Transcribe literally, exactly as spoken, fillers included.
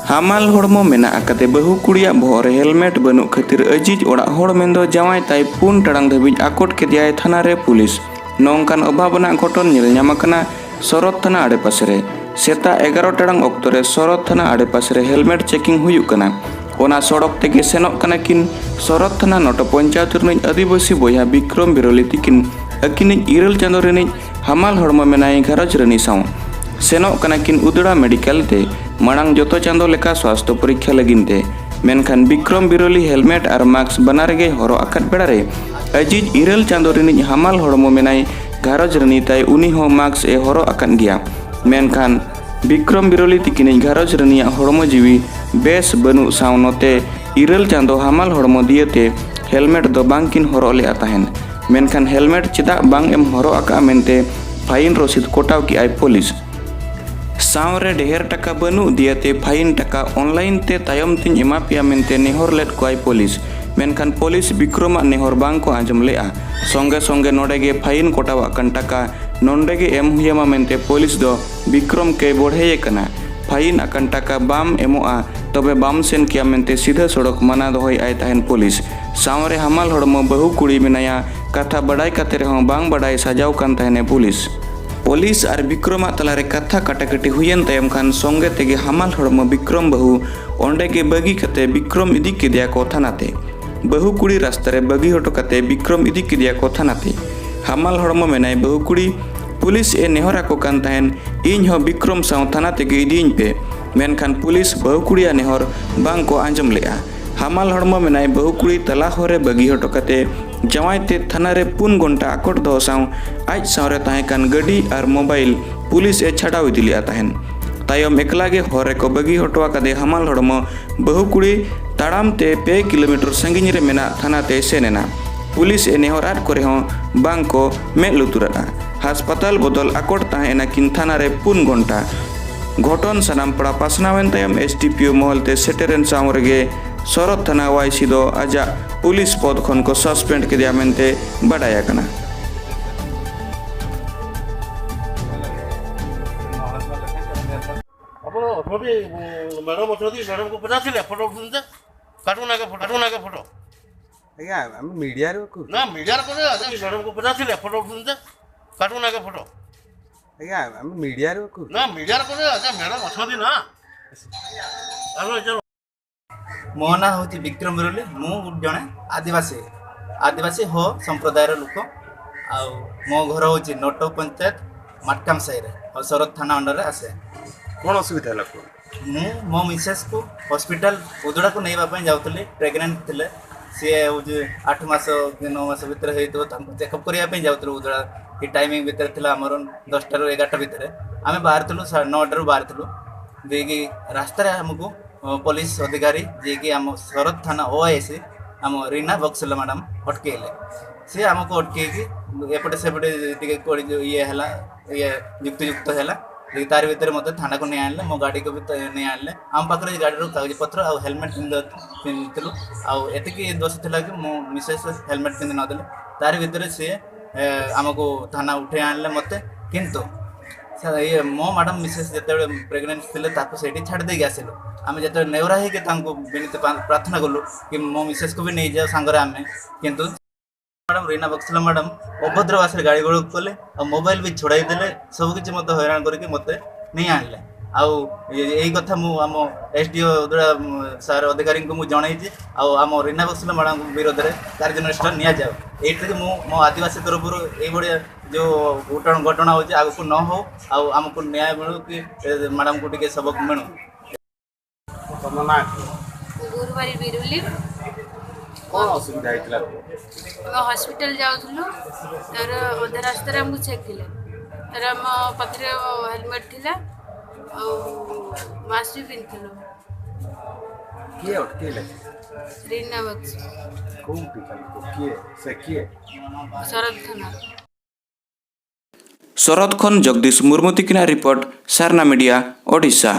ᱦᱟᱢᱟᱞ ᱦᱚᱲᱢᱚ ᱢᱮᱱᱟᱜ ᱟᱠᱟᱫᱮ ᱵᱟᱹᱦᱩ ᱠᱩᱲᱤᱭᱟᱜ ᱵᱚᱦᱚᱜ ᱨᱮ ᱦᱮᱞᱢᱮᱴ ᱵᱟᱹᱱᱩᱜ ᱠᱷᱟᱹᱛᱤᱨ ᱟᱹᱡᱤᱡ ᱚᱲᱟᱜ ᱦᱚᱲ ᱢᱮᱱᱫᱚ ᱡᱟᱶᱟᱭ ᱛᱟᱭ ᱯᱩᱱ ᱴᱟᱲᱟᱝ ᱫᱷᱟᱹᱵᱤᱡ ᱟᱠᱚᱴ ᱠᱮᱫᱮᱭᱟᱭ ᱛᱷᱟᱱᱟ ᱨᱮ ᱯᱩᱞᱤᱥ᱾ ᱱᱚᱝᱠᱟᱱ ᱚᱵᱷᱟᱵᱽ ᱟᱱᱟᱜ ᱜᱷᱚᱴᱚᱱ ᱧᱮᱞ ᱧᱟᱢ ᱟᱠᱟᱱᱟ ᱥᱚᱨᱚᱛ ᱛᱷᱟᱱᱟ ᱟᱲᱮᱯᱟᱥᱮ ᱨᱮ᱾ ᱥᱮᱛᱟᱜ ᱮᱜᱟᱨᱚ ᱴᱟᱲᱟᱝ ᱚᱠᱛᱚ ᱨᱮ ᱥᱚᱨᱚᱛ ᱛᱷᱟᱱᱟ ᱟᱲᱮᱯᱟᱥᱮ ᱨᱮ ᱦᱮᱞᱢᱮᱴ ᱪᱮᱠᱤᱝ ᱦᱩᱭᱩᱜ ᱠᱟᱱᱟ᱾ ᱚᱱᱟ ᱥᱚᱲᱚᱠ ᱛᱮᱜᱮ ᱥᱮᱱᱚᱜ ᱠᱟᱱᱟ ᱠᱤᱱ ᱥᱚᱨᱚᱛ ᱛᱷᱟᱱᱟ ᱱᱚᱴᱚ ᱯᱚᱧᱪᱟᱭᱮᱛ ᱨᱤᱱᱤᱡ ᱟᱹᱫᱤᱵᱟᱹᱥᱤ ᱵᱚᱭᱦᱟ ᱵᱤᱠᱨᱚᱢ ᱵᱤᱨᱚᱞᱤ ᱛᱤᱠᱤᱱ ᱟᱹᱠᱤᱱᱤᱡ ᱤᱨᱟᱹᱞ ᱪᱟᱸᱫᱚ ᱨᱤᱱᱤᱡ ᱦᱟᱢᱟᱞ ᱦᱚᱲᱢᱚ ᱢᱮᱱᱟᱭ ᱜᱷᱟᱨᱚᱸᱡᱽ ᱨᱟᱹᱱᱤ ᱥᱟᱶ᱾ ᱥᱮᱱᱚᱜ ᱠᱟᱱᱟ ᱠᱤᱱ ᱩᱫᱽᱲᱟ ᱢᱮᱰᱤᱠᱮᱞ ᱛᱮ᱾ ᱢᱟᱲᱟᱝ ᱡᱚᱛᱚ ᱪᱟᱸᱫᱚ ᱞᱮᱠᱟ ᱥᱣᱟᱥᱛᱷᱚ ᱯᱚᱨᱤᱠᱠᱷᱟ ᱞᱟᱹᱜᱤᱫ ᱛᱮ, ᱢᱮᱱᱠᱷᱟᱱ ᱵᱤᱠᱨᱚᱢ ᱵᱤᱨᱚᱞᱤ ᱦᱮᱞᱢᱮᱴ ᱟᱨ ᱢᱟᱥᱠ ᱵᱟᱱᱟᱨ ᱜᱮᱭ ᱦᱚᱨᱚᱜ ᱟᱠᱟᱫ ᱵᱮᱲᱟ ᱨᱮ ᱟᱹᱡᱤᱡ ᱤᱨᱟᱹᱞ ᱪᱟᱸᱫᱚ ᱨᱤᱱᱤᱡ ᱦᱟᱢᱟᱞ ᱦᱚᱲᱢᱚ ᱢᱮᱱᱟᱭ ᱜᱷᱟᱨᱚᱸᱡᱽ ᱨᱟᱹᱱᱤ ᱛᱟᱭ, ᱩᱱᱤ ᱦᱚᱸ ᱢᱟᱥᱠ ᱮ ᱦᱚᱨᱚᱜ ᱟᱠᱟᱫ ᱜᱮᱭᱟ᱾ ᱢᱮᱱᱠᱷᱟᱱ ᱵᱤᱠᱨᱚᱢ ᱵᱤᱨᱚᱞᱤ ᱛᱤᱠᱤᱱᱤᱡ ᱜᱷᱟᱨᱚᱸᱡᱽ ᱨᱟᱹᱱᱤᱭᱟᱜ ᱦᱚᱲᱢᱚ ᱡᱤᱣᱤ ᱵᱮᱥ ᱵᱟᱹᱱᱩᱜ ᱥᱟᱶ ᱱᱚᱛᱮ ᱤᱨᱟᱹᱞ ᱪᱟᱸᱫᱚ ᱦᱟᱢᱟᱞ ᱦᱚᱲᱢᱚ ᱫᱤᱭᱟᱹᱛᱮ ᱦᱮᱞᱢᱮᱴ ᱫᱚ ᱵᱟᱝ ᱠᱤᱱ ᱦᱚᱨᱚᱜ ᱞᱮᱫᱼᱟ ᱛᱟᱦᱮᱸᱱ᱾ ᱢᱮᱱᱠᱷᱟᱱ ᱦᱮᱞᱢᱮᱴ ᱪᱮᱫᱟᱜ ᱵᱟᱝ ᱮᱢ ᱦᱚᱨᱚᱜ ᱟᱠᱟᱫᱼᱟ ᱢᱮᱱᱛᱮ ᱯᱷᱟᱭᱤᱱ ᱨᱚᱥᱤᱫ ᱠᱚᱴᱟᱣ ᱠᱮᱫᱼᱟᱭ ᱯᱩᱞᱤᱥ᱾ ᱥᱟᱶᱨᱮ ᱰᱷᱮᱨ ᱴᱟᱠᱟ ᱵᱟᱹᱱᱩᱜ ᱫᱤᱭᱟᱹᱛᱮ ᱯᱷᱟᱭᱤᱱ ᱴᱟᱠᱟ ᱚᱱᱞᱟᱭᱤᱱ ᱛᱮ ᱛᱟᱭᱚᱢ ᱛᱤᱧ ᱮᱢᱟ ᱯᱮᱭᱟ ᱢᱮᱱᱛᱮ ᱱᱮᱦᱚᱨ ᱞᱮᱫ ᱠᱚᱣᱟᱭ ᱯᱩᱞᱤᱥ᱾ ᱢᱮᱱᱠᱷᱟᱱ ᱯᱩᱞᱤᱥ ᱵᱤᱠᱨᱚᱢᱟᱜ ᱱᱮᱦᱚᱨ ᱵᱟᱝ ᱠᱚ ᱟᱸᱡᱚᱢ ᱞᱮᱫᱼᱟ᱾ ᱥᱚᱸᱜᱮ ᱥᱚᱸᱜᱮ ᱱᱚᱰᱮ ᱜᱮ ᱯᱷᱟᱭᱤᱱ ᱠᱚᱴᱟᱣᱟᱜ ᱠᱟᱱ ᱴᱟᱠᱟ ᱱᱚᱰᱮ ᱜᱮ ᱮᱢ ᱦᱩᱭᱟᱢᱟ ᱢᱮᱱᱛᱮ ᱯᱩᱞᱤᱥ ᱫᱚ ᱵᱤᱠᱨᱚᱢ ᱠᱮ ᱵᱚᱲᱦᱮᱭᱮ ᱠᱟᱱᱟ᱾ ᱯᱷᱟᱭᱤᱱ ᱟᱠᱟᱱ ᱴᱟᱠᱟ ᱵᱟᱢ ᱮᱢᱚᱜᱼᱟ, ᱛᱚᱵᱮ ᱵᱟᱢ ᱥᱮᱱ ᱠᱮᱭᱟ ᱢᱮᱱᱛᱮ ᱥᱤᱫᱷᱟᱹ ᱥᱚᱲᱚᱠ ᱢᱟᱱᱟ ᱫᱚᱦᱚᱭᱮᱫᱼᱟᱭ ᱛᱟᱦᱮᱸᱱ ᱯᱩᱞᱤᱥ᱾ ᱥᱟᱶᱨᱮ ᱦᱟᱢᱟᱞ ᱦᱚᱲᱢᱚ ᱵᱟᱹᱦᱩ ᱠᱩᱲᱤ ᱢᱮᱱᱟᱭᱟ, ᱠᱟᱛᱷᱟ ᱵᱟᱰᱟᱭ ᱠᱟᱛᱮ ᱨᱮᱦᱚᱸ ᱵᱟᱝ ᱵᱟᱰᱟᱭ ᱥᱟᱡᱟᱣ ᱠᱟᱱ ᱛᱟᱦᱮᱸᱱᱮ ᱯᱩᱞᱤᱥ᱾ ᱯᱩᱞᱤᱥ ᱟᱨ ᱵᱤᱠᱨᱚᱢᱟᱜ ᱛᱟᱞᱟᱨᱮ ᱠᱟᱛᱷᱟ ᱠᱟᱴᱟᱠᱟᱴᱤ ᱦᱩᱭᱮᱱ ᱛᱟᱭᱚᱢ ᱠᱷᱟᱱ ᱥᱚᱸᱜᱮ ᱛᱮᱜᱮ ᱦᱟᱢᱟᱞ ᱦᱚᱲᱢᱚ ᱵᱤᱠᱨᱚᱢ ᱵᱟᱹᱦᱩ ᱚᱸᱰᱮ ᱜᱮ ᱵᱟᱹᱜᱤ ᱠᱟᱛᱮ ᱵᱤᱠᱨᱚᱢ ᱤᱫᱤ ᱠᱮᱫᱮᱭᱟ ᱠᱚ ᱛᱷᱟᱱᱟ ᱛᱮ᱾ ᱵᱟᱹᱦᱩ ᱠᱩᱲᱤ ᱨᱟᱥᱛᱟ ᱨᱮ ᱵᱟᱹᱜᱤ ᱦᱚᱴᱚ ᱠᱟᱛᱮ ᱵᱤᱠᱨᱚᱢ ᱤᱫᱤ ᱠᱮᱫᱮᱭᱟ ᱠᱚ ᱛᱷᱟᱱᱟ ᱛᱮ᱾ ᱦᱟᱢᱟᱞ ᱦᱚᱲᱢᱚ ᱢᱮᱱᱟᱭ ᱵᱟᱹᱦᱩ ᱠᱩᱲᱤ, ᱯᱩᱞᱤᱥ ᱮ ᱱᱮᱦᱚᱨ ᱟᱠᱚ ᱠᱟᱱ ᱛᱟᱦᱮᱸᱱ, ᱤᱧ ᱦᱚᱸ ᱵᱤᱠᱨᱚᱢ ᱥᱟᱶ ᱛᱷᱟᱱᱟ ᱛᱮᱜᱮ ᱤᱫᱤᱭᱤᱧ ᱯᱮ᱾ ᱢᱮᱱᱠᱷᱟᱱ ᱯᱩᱞᱤᱥ ᱵᱟᱹᱦᱩ ᱠᱩᱲᱤᱭᱟᱜ ᱱᱮᱦᱚᱨ ᱵᱟᱝ ᱠᱚ ᱟᱸᱡᱚᱢ ᱞᱮᱫᱼᱟ᱾ ᱦᱟᱢᱟᱞ ᱦᱚᱲᱢᱚ ᱢᱮᱱᱟᱭ ᱵᱟᱹᱦᱩ ᱠᱩᱲᱤ ᱛᱟᱞᱟ ᱦᱚᱨ ᱨᱮ ᱵᱟᱹᱜᱤ ᱦᱚᱴᱚ ᱠᱟᱛᱮ ᱡᱟᱶᱟᱭ ᱛᱮ ᱛᱷᱟᱱᱟ ᱨᱮ ᱯᱩᱱ ᱜᱷᱚᱱᱴᱟ ᱟᱠᱚᱴ ᱫᱚᱦᱚ ᱥᱟᱶ ᱟᱡ ᱥᱟᱶ ᱨᱮ ᱛᱟᱦᱮᱸ ᱠᱟᱱ ᱜᱟᱹᱰᱤ ᱟᱨ ᱢᱳᱵᱟᱭᱤᱞ ᱯᱩᱞᱤᱥ ᱮ ᱪᱷᱟᱰᱟᱣ ᱤᱫᱤ ᱞᱮᱫᱼᱟ ᱛᱟᱦᱮᱸᱱ᱾ ᱛᱟᱭᱚᱢ ᱮᱠᱞᱟ ᱜᱮ ᱦᱚᱨ ᱨᱮᱠᱚ ᱵᱟᱹᱜᱤ ᱦᱚᱴᱚ ᱟᱠᱟᱫᱮ ᱦᱟᱢᱟᱞ ᱦᱚᱲᱢᱚ ᱵᱟᱹᱦᱩ ᱠᱩᱲᱤ ᱛᱟᱲᱟᱢ ᱛᱮ ᱯᱮ ᱠᱤᱞᱳᱢᱤᱴᱟᱨ ᱥᱟᱺᱜᱤᱧ ᱨᱮ ᱢᱮᱱᱟᱜ ᱛᱷᱟᱱᱟ ᱛᱮᱭ ᱥᱮᱱ ᱮᱱᱟ᱾ ᱯᱩᱞᱤᱥ ᱮ ᱱᱮᱦᱚᱨ ᱟᱫ ᱠᱚ ᱨᱮᱦᱚᱸ ᱵᱟᱝ ᱠᱚ ᱢᱮᱫ ᱞᱩᱛᱩᱨᱟᱫᱼᱟ᱾ ᱦᱟᱥᱯᱟᱛᱟᱞ ᱵᱚᱫᱚᱞ ᱟᱠᱚᱴ ᱛᱟᱦᱮᱸ ᱮᱱᱟ ᱠᱤᱱ ᱛᱷᱟᱱᱟ ᱨᱮ ᱯᱩᱱ ᱜᱷᱚᱱᱴᱟ᱾ ᱜᱷᱚᱴᱚᱱ ᱥᱟᱱᱟᱢ ᱯᱟᱲᱟ ᱯᱟᱥᱱᱟᱣ ᱮᱱ ᱛᱟᱭᱚᱢ ᱮᱥ ᱰᱤ ᱯᱤ ᱳ ᱢᱚᱦᱚᱞ ᱛᱮ ᱥᱮᱴᱮᱨ ᱮᱱ ᱥᱟᱶ ᱨᱮᱜᱮ ᱥᱚᱨᱚᱛ ᱛᱷᱟᱱᱟ ᱣᱟᱭ ᱥᱤ ᱫᱚ ᱟᱡᱟᱜ ᱯᱩᱞᱤᱥ ᱯᱚᱫᱽ ᱠᱷᱚᱱ ᱠᱚ ᱥᱟᱥᱯᱮᱱᱰ ᱠᱮᱫᱮᱭᱟ ᱢᱮᱱᱛᱮ ᱵᱟᱰᱟᱭ ᱟᱠᱟᱱᱟ᱾ ମ୍ୟାଡାମ ଅଛନ୍ତି, ମ୍ୟାଡାମକୁ ପଚାରିଥିଲେ ଫଟୋ ଉଠୁଛନ୍ତି ଯେ। କାଟୁନା ଆଗେ ଫଟୋ, କାଟୁନା ଆଗେ ଫଟୋ। ଆଜ୍ଞା, ଆମେ ମିଡିଆରୁ କହୁଛୁ। ନା, ମିଡିଆରେ କହୁଛନ୍ତି, ଆଜ୍ଞା, ମ୍ୟାଡାମକୁ ପଚାରିଥିଲେ ଫଟୋ ଉଠୁଛନ୍ତି ଯେ। କାଟୁନା ଆଗେ ଫଟୋ। ଆଜ୍ଞା, ଆମେ ମିଡିଆରୁ କହୁଛୁ। ନା, ମିଡିଆରେ କହୁଛନ୍ତି, ଆଜ୍ଞା, ମ୍ୟାଡାମ ଅଛନ୍ତି ନା। ଆଗ ଚାଲ। ମୋ ନାଁ ହେଉଛି ବିକ୍ରମ ବିରୁଲି। ମୁଁ ଜଣେ ଆଦିବାସୀ, ଆଦିବାସୀ ହୋ ସମ୍ପ୍ରଦାୟର ଲୋକ। ଆଉ ମୋ ଘର ହେଉଛି ନଟୁ ପଞ୍ଚାୟତ, ମାଟକାମ ସାହିରେ, ଆଉ ଶରତ ଥାନା ଅଣ୍ଡରରେ ଆସେ। କ'ଣ ଅସୁବିଧା ହେଲା, କୁହନ୍ତୁ? ମୁଁ ମୋ ମିସେସ୍କୁ ହସ୍ପିଟାଲ ଉଦଡ଼ାକୁ ନେବା ପାଇଁ ଯାଉଥିଲି। ପ୍ରେଗନେଣ୍ଟ ଥିଲେ। ସିଏ ହେଉଛି ଆଠ ମାସ କି ନଅ ମାସ ଭିତରେ ହେଇଥିବ। ତାଙ୍କୁ ଚେକଅପ୍ କରିବା ପାଇଁ ଯାଉଥିଲୁ ଉଦଡ଼ା। କି ଟାଇମିଂ ଭିତରେ ଥିଲା ଆମର ଦଶଟାରୁ ଏଗାରଟା ଭିତରେ। ଆମେ ବାହାରିଥିଲୁ, ସାଢ଼େ ନଅଟାରୁ ବାହାରିଥିଲୁ। ଦେଇକି ରାସ୍ତାରେ ଆମକୁ, ଅ, ପୋଲିସ ଅଧିକାରୀ, ଯିଏକି ଆମ ଶରତ ଥାନା ଓଆଇସି, ଆମ ରିନା ବକ୍ସଲ ମ୍ୟାଡ଼ାମ ଅଟକେଇଲେ। ସିଏ ଆମକୁ ଅଟକେଇକି ଏପଟେ ସେପଟେ ଟିକେ କୋଡ଼ି ଇଏ ହେଲା, ଇଏ ଯୁକ୍ତିଯୁକ୍ତ ହେଲା। ଯେ ତାରି ଭିତରେ ମୋତେ ଥାନାକୁ ନେଇ ଆଣିଲେ, ମୋ ଗାଡ଼ିକୁ ବି ତ ନେଇ ଆଣିଲେ। ଆମ ପାଖରେ ଏ ଗାଡ଼ିର କାଗଜପତ୍ର ଆଉ ହେଲମେଟ୍ ପିନ୍ଧ-, ପିନ୍ଧିଥିଲୁ। ଆଉ ଏତିକି ଦୋଷ ଥିଲା କି ମୋ ମିସେସ୍ ହେଲମେଟ୍ ପିନ୍ଧି ନଥିଲେ। ତାରି ଭିତରେ ସିଏ, ଏ, ଆମକୁ ଥାନା ଉଠେଇ ଆଣିଲେ ମୋତେ। କିନ୍ତୁ ସେ, ଇଏ, ମୋ ମ୍ୟାଡ଼ାମ ମିସେସ୍ ଯେତେବେଳେ ପ୍ରେଗନେଣ୍ଟ ଥିଲେ, ତାକୁ ସେଇଠି ଛାଡ଼ି ଦେଇକି ଆସିଲୁ। ଆମେ ଯେତେବେଳେ ନେଉରା ହେଇକି ତାଙ୍କୁ ବିନୀତ ପ୍ରା-, ପ୍ରାର୍ଥନା କଲୁ କି ମୋ ମିସେସ୍କୁ ବି ନେଇଯାଅ ସାଙ୍ଗରେ ଆମେ, କିନ୍ତୁ ମ୍ୟାଡ଼ାମ ରିନା ବକ୍ସଲା ମ୍ୟାଡ଼ାମ ଅଭଦ୍ର ଭାଷାରେ ଗାଳି ଗଳଜ କଲେ, ଆଉ ମୋବାଇଲ ବି ଛଡ଼ାଇ ଦେଲେ, ସବୁ କିଛି ମୋତେ ହଇରାଣ କରିକି ମୋତେ ନେଇ ଆଣିଲେ। ଆଉ ଏ-, ଏଇ କଥା ମୁଁ ଆମ ଏସ୍ ଡି ଓ ଉଦଡ଼ା, ଉଁ, ସାର୍ ଅଧିକାରୀଙ୍କୁ ମୁଁ ଜଣେଇଛି। ଆଉ ଆମ ରିନା ବକ୍ସଲା ମ୍ୟାଡ଼ାମଙ୍କ ବିରୋଧରେ କାର୍ଯ୍ୟାନୁଷ୍ଠାନ ନିଆଯାଉ। ଏଇଥିରେ ମୁଁ ମୋ ଆଦିବାସୀ ତରଫରୁ ଏଇଭଳିଆ ଯେଉଁ ଘଟଣା, ଘଟଣା ହେଉଛି ଆଗକୁ ନ ହଉ, ଆଉ ଆମକୁ ନ୍ୟାୟ ମିଳୁ କି, ଏ, ମ୍ୟାଡ଼ାମକୁ ଟିକେ ସବକ ମିଳୁ। ତମ ନାଁ କଣ? ଗୁରୁବାରୀ ବିରୁଲି। କ'ଣ ଅସୁବିଧା ହେଇଥିଲା? ଆମେ ହସ୍ପିଟାଲ ଯାଉଥିଲୁ, ତାର ଅଧା ରାସ୍ତାରେ ଆମକୁ ଛେକିଲେ। ତାର ଆମ ପାଖରେ ହେଲମେଟ୍ ଥିଲା, ଆଉ ମାସ୍କ ବି ପିନ୍ଧିଥିଲୁ। କିଏ ଅଟକେଇଲେ? ରିନା ବକ୍ସ। କୋଉଠି ତାଙ୍କୁ? କିଏ? ସେ କିଏ? ଶରତ ଥାନା। ଶରତ ଖନ୍ ଜଗଦୀଶ ମୁର୍ମୁ ତିକିନା ରିପୋର୍ଟ, ସାରନା ମିଡ଼ିଆ, ଓଡ଼ିଶା।